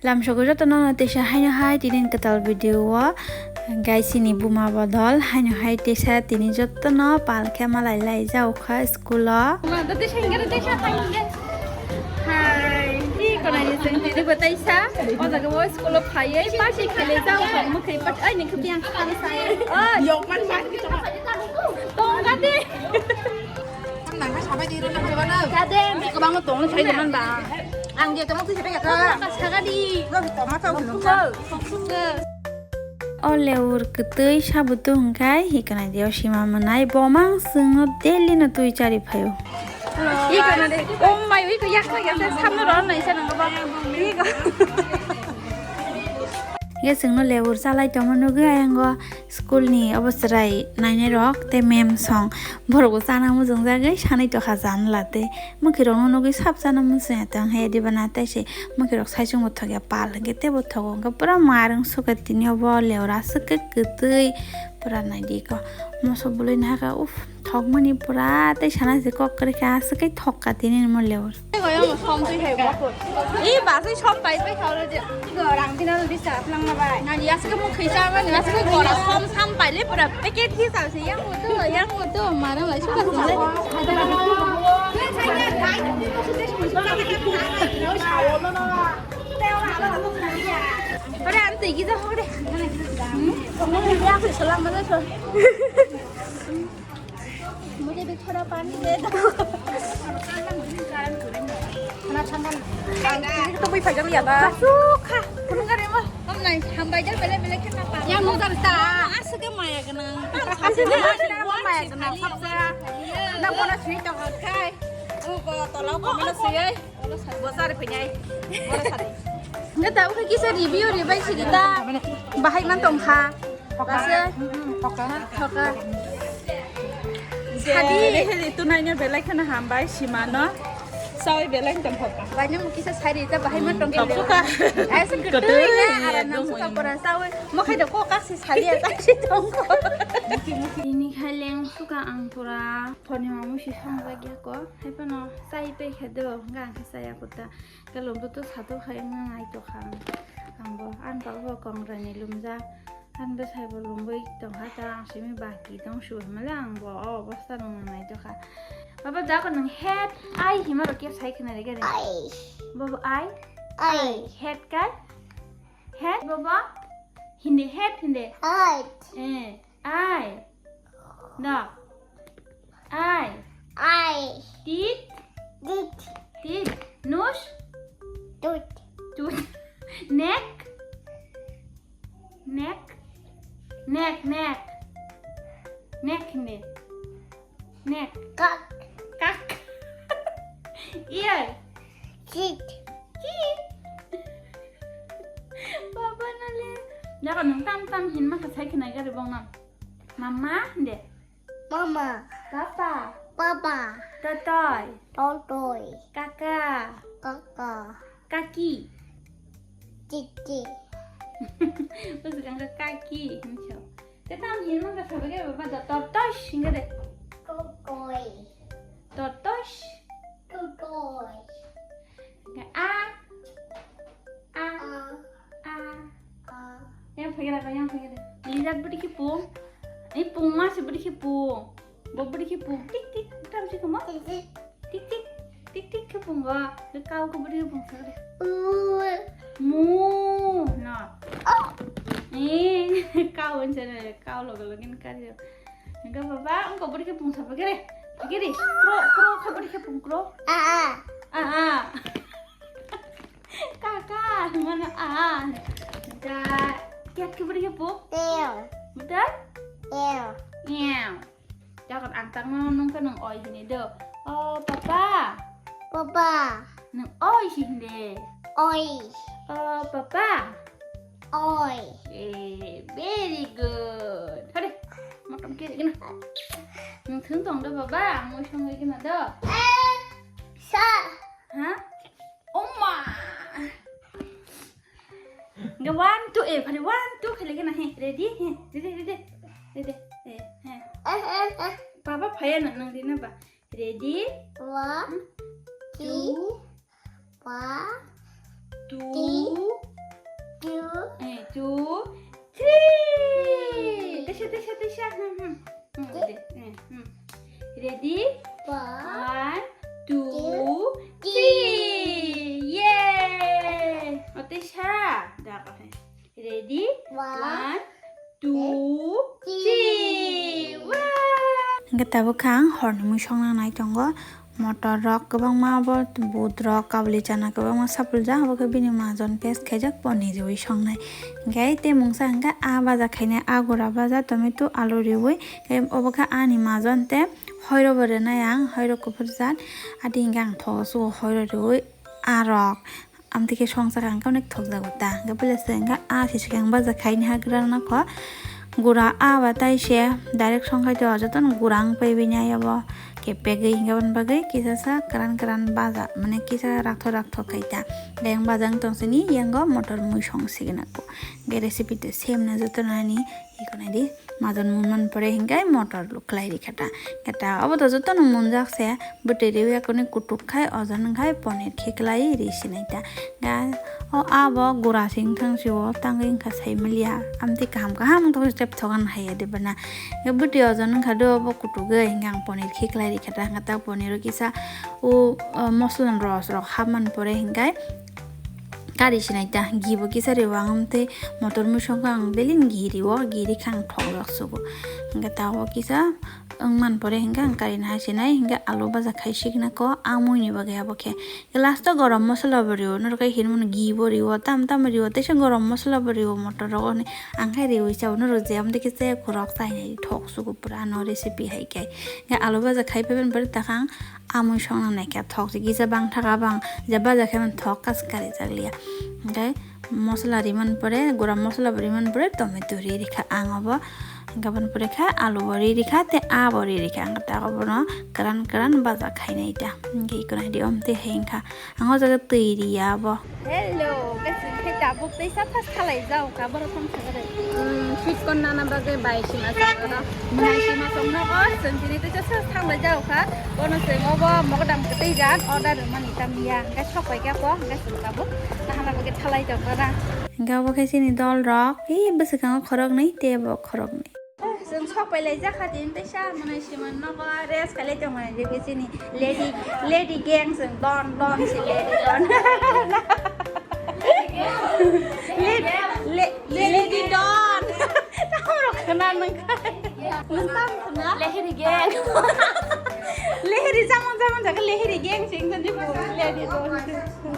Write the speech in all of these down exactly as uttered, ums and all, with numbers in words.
Lamsogo jotono no teisa haino hai tini kwtal video o gaisini buma bodol haino hai teisa tini jotono pal khe malai lai jao kha school o. Ma da teisa hinga teisa hai hinga. Hai, hi konani sing tini bo teisa. O jaga o school o phaiwi party khailai jao kha mukhai pat ai ni khubiang khan sai. Oi. Yok man ba. Tong ga de. Kadem, kwbangma tongo sai jaman ba. Ang je tamo twi sepe kha. Sagadi. Koma tau. O lewur kwtwi sabutu hwnkhe hikanai dio sima mwnai bomang swngno daily no twi chari phaio. Hikanai de, oh my, iko yak yak yak samno ron nai sa nang ba. Iko. Ye swngno lewur chalai tongma nugwi ayango. School ni obo chwrai nainai rok tei mem song borok bo chana mujungjagwi sanwi tokha janla tei mwkhwirokno nugwi sap chana muchungya tong hai diba na tei se mwkhwirok saichung bo thokya pal hinkhe teibo thogo hinkhe pura mar wng sukha tini obo lewra aswk khe kwtwi pura naidi ko moso bwlwi nahakha uff. Thokmani pura tei sana se kok kwrwi kha, aswk khe thok ka tini ni mo level. Ei, basai som pai pai kha oro je. Rang dina bisa lang na bai. Na ya se mo khisa ma na se ko ra som sam pai le pura packet hi sa se yang mo to, yang mo to, mara lai suka se. Ore, ang tei gija hore. Hmm? Ya se salam ma so. मुझे भी थोड़ा पानी दे दो। खाना ठंडा ना। तो कोई फैजम लिया था। सुखा। Kunung gari mo. Om nai hambai jar bele bele khe na pa. Yang mo jar ta. Aswk khe maya gwnang. Aswk khe maya gwnang. Sabsa. Na bono sui tong khai. Ko tola ko mena sui. Bo sari phainai. Bono sari. Nge ta ukhe kisa review ribai sidi ta. Bahai man tong kha. Thoka. Ase? Mm, thoka. Thoka. Sadi. Sadi. Heli tu naina belai khana hambai simano. Sawi belai tong thoka. Baino mukisa sari ta bahai man tong kele. Thoka. Ase ketui na aram nang suka pora sawi. Mokhai do ko kasi sali ta si tong ko. Ini khaleng suka ang pura. Phone mamu si song lagi ko. Hai pano sai pe khe do. Gang khe saya kuta. Kalong to to sato khai ngai to kha. Ang bo an pa bo kong rani lumja. An bwsai bo lungwi tongkha ta, ang simi baki tong su hwnmale ang bo o obostha rok nang nai tongkha. Baba, da ko nang head, eye hima rok khe sai khna re gari. Eye. Baba, eye? Eye. Head kai? Head, baba? Hindi, head hindi. Head. Eh, eye. Da. Eye. Eye. Teeth. Teeth. Teeth. Nose. Tooth. Tooth. Neck. Neck. Neck, neck. Neck hindi. Neck. Kak. Kak. Ear. Teeth. Teeth. Baba nale. Jaga nung tam tam hin ma ka sai khna gari bong nam. Mama hindi. Mama. Papa. Papa. Totoi. Totoi. Kaka. Kaka. Kaki. Kiki. Bwswk ang kaki hinwi sao. Tei tamo hinwi mangkha sabai khe baba da tortoise hingkha de. Totoi. Tortoise. Totoi. Hingkha a. A. A. A. A. Yang phai khe da, yang phai khe da. Lizard bwdikhe pung. Ni pungma se bwdikhe pung. Bo bwdikhe pung. Tik tik. Tam se kamo. Tik tik. Tik tik. Tik tik khe pungo. Kau khe bwdikhe pung sakre. U. Mu. No. Oh. Eh, kau ansa ne. Kau logo logo ni kari. Enggak baba, engkau bwdikhe pung sakre. Kiri. Kro, kro khe bwdikhe pung kro. A a. A a. Kaka, mana a? Da, cat khe bwdikhe pung? Meow. Betul? Meow. Meow. Jagat ang tangma nung khe nung oi hini do. Oh, papa. Papa. Nung oi si hindi. Oi. Oh, papa. Oi. Eh, very good. Hadi, motom kiri gina. Nung thung tong do baba, ang oi song gina do. Eh, sa. Ha? Oma! Nga one, two, eh, phari one, two, khali kena, he, ready? He, ready, ready, ready, eh, he. Eh, eh, eh. Baba phaya na, nang rina ba. Ready? One, two, two, one, two, two, Ready? One, two, three. Wow! Hingke tabuk khe ang horni mui songna nai tongo. Motor rok kwbangma, bo but rok, kabuli chana kwbangma sapuljak, abo khe bini majon paste khaijak, ponir riwi songnai. Hingke tei mungsa hingke a baja khainai, a gura baja, tomato, alu riwi, tei obo khe ani majon tei hoiro bo rinai ang, hoiro kuphur jat. Adi hingke ang thogo sugo hoiro riwi a rok. Amtwi khe songchakha hwnkhe onek thokjago ta. Hwnkhe belai se hwnkhe a se swkang baja khaini ha gra nokho. Gura a ba tai se direct songkhai to jotono gura wng pai bini aya bo kepegwi hwnkhe aboni bagwi kisa sa kwran kwran baja mane kisa rakthok rakthok khai ta. Hwnkhe yang baja wng tong sini yango motor mui song sigina ko. Hwnkhe recipe to same no jotono ani. Iko naidi, majon mun man pore hingkai motor luklai rikha ta. Keta obo to jotono munjak se, bwtwi riwi akoni kutuk khai, ojon khai ponir khiklai ri sinai ta. Ga, o abo gura sing thang si o tangwi wngkha sai maliya. Amtwi kaham kaham wngkha step thogan hai ya de bana. Ga bwtwi ojon wngkha do obo kutuk oi hingka ang ponir khiklai rikha ta. Hingka ta ponir o kisa o, o, mosla ros rok hap man pore hingkai. Kari sinai ta, ghi bo kisa riwo ang, tei motor mui songkha ang belin ghi riwo, ghi rikha ang thok jak sugo. Hingke ta o kisa wng man pore hingke ang kari na hai sinai, hingke alu baja khai sikna ko, ang mui ni bagwi abo khe. Last o gorom mosola bo riwo, norok hai hinmano ghi bo riwo, tam tam riwo, teisa gorom mosola bo riwo motor rogo hinui ang khai riwi chao, norok je amtwi khe chaya khorok chai nai thok sugo pura ano recipe hai khe. Hingke alu baja khai paiben pore takhang amui songna naikha thok se kisa bang thaka bang je baja khe man thok kas kari jak liya. Hingke mosola riman pore, gura mosola bo riman pore, tomato ri rikha ang obo. Hingke aboni pore kha alu bo ri rikha, tei a bo ri rikha. Hingke ta obono kwran kwran baja khainai ta. Hingke ikono hidi omtwi hai wngkha. Ang o jaga twi riya bo. Hello, guys, chwng khe tabuk teisa thas khalai jao kha, borok thang thang rai. Hmm, sweet corn nana bagwi bai sima songno. Bai sima songno o, chwng tini teisa thas khalai jao kha. Bono chwng obo mogodam kwtwi jat order rwmani tamya. Hingke sok pai kha bo, hingke chwng tabuk nahana bagwi thalai jao kha na. Hingke obo khe chini dol rok, e bwswkango khoroknwi, tei bo khoroknwi. Chwng sok pai lai jak kha tini teisa mwnai siman nogo rest khailai tongmani rikwi chini lady, lady gang chwng don don si lady don. Le-, le-, lady don. Tamo rok khna nang kha. Nwng tam khna? Lehri gang. Lehri chamang chamang jaga lehri gang sing tadi lady don.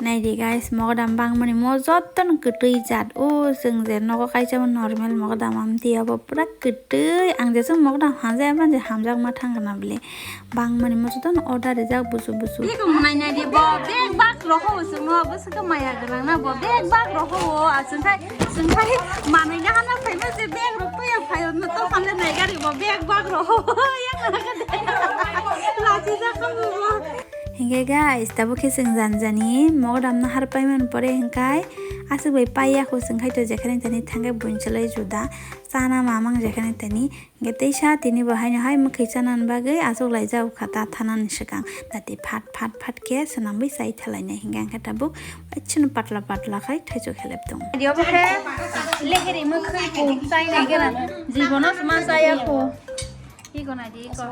Naidi guys, mogodam bangmani mo jotono kwtwi jat. O chwng je nogo kaisa normal mogodam amtwi abo pura kwtwi. Ang je chwng mogodam hamjak manje hamjakma thang kana bwle. Bangmani mo jotono order rijak busu busu. Bego mwnai naidi bo bag bag roho chwngno bwswk maya gwnang na bo bag bag roho o achwng khai chwng khai manwi na hana phaima je bag rok paya phaio no to phanle nai gari bo bag bag roho o yang na ka de. Lachi jak bo. Hingke guys, tabuk khe chwng jani jani mogodam no har paiman pore hingkai aswk bai paiya kho chwng khai to jekhani tani thangkhe buini cholai juda chana mamang jekhani tani hingke teisa tini bo haino hai mwkhwi chanani bagwi achuk lai jak kha ta thanani swkang dati phat phat phat khe swnamwi chai thalainai hingke hingke tabuk chwng patla patla khai thaichuk helep tongo. Adi obo khe leheri mwkhwi bo chainai gana jibono sma chaya kho. Iko naidi iko.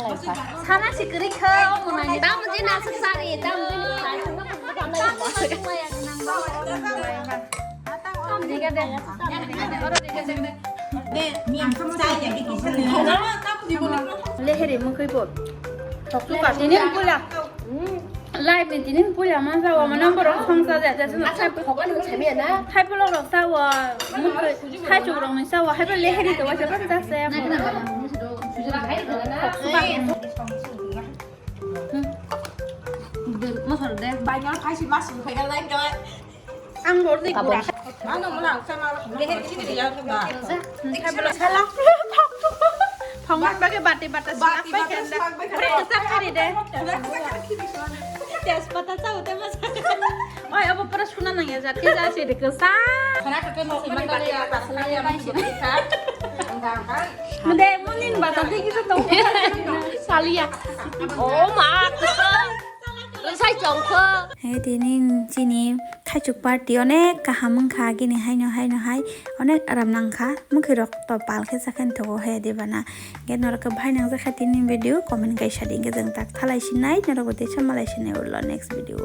Sana si kwrwi kha, omo naidi. Tamo je nasuk sari, tamo je nasuk sari. Tamo je maya gwnang. Tamo je gade. Oro je gade. Leheri mwkhwi bo. Thok suka tini pula. Live ni tini puila mansa o mane borok songsa ja ja sino. Asa phokan no chamiya na. Thai polok rok sa o, thai chuk rok ni sa o, hai bo leheri to waisa ban ja se. Mosor de. Bai no khai si mas khai ga lai ga. Ang bor de gura. Ano mula ang sama leher kiri ya ba. Sala. Phangman bage bati bata bati bata. Pre sa kari de. Tejpata sa ute mas. Oi abo pura suna nang ya jat ke ja si de ke sa. Khana ka ke no si mata ya ta sala ya ba si de ka. Mede munin bata de ki to. Salia. Oh ma. Rwsai chongkho. He tini chini khaichuk party onek kaham wngkha, gini haino haino hai onek aram nangkha, mwkhwi rok to pal khe sakhe nthogo he debana. Ge norok khe bhai nangjakha tini video comment kaisa di, ge jeng tak thalai sinai norok bo teisa malai sinai ulo next video o.